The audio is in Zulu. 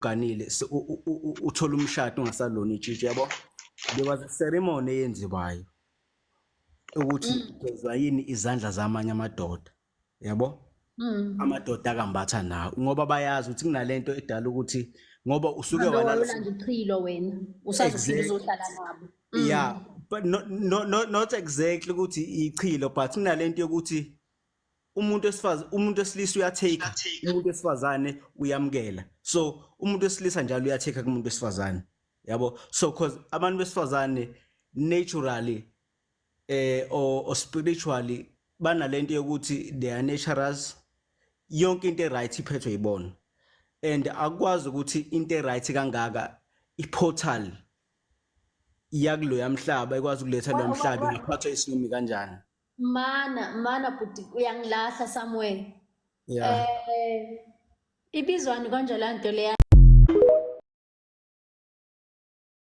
Usuganile, uthola umshado ungasalona itshitshi, yabo. There was a ceremony eyenziwayo ukuthi gezwa yini izandla zamanye amadoda, yabo, amadoda akambatha nawo, ngoba bayazi ukuthi kunalento edala ukuthi ngoba usuke Hambe walala wayolanda ichilo, wena usazofika uzohlala nabo. Yeah, but no, not exactly ukuthi ichilo, but kunalento yokuthi umuntu wesifaza, umuntu wesilisa uyathake, umuntu wesifazane uyamkela. So umuntu wesilisa njalo uyathake kumuntu wesifazane, yabo. So cause abantu besifazane naturally or spiritually banalento yokuthi they are naturals, yonke into right iphethwe yibona, and akwazi ukuthi into right kangaka, iportal yakuloya mhlaba ikwazi ukuletha lo mhlaba, ingaphathwa isinomi kanjani? Mana, mana bhuti, uyangilahla somewhere. Yeah. Ibizwani konje la nto leya?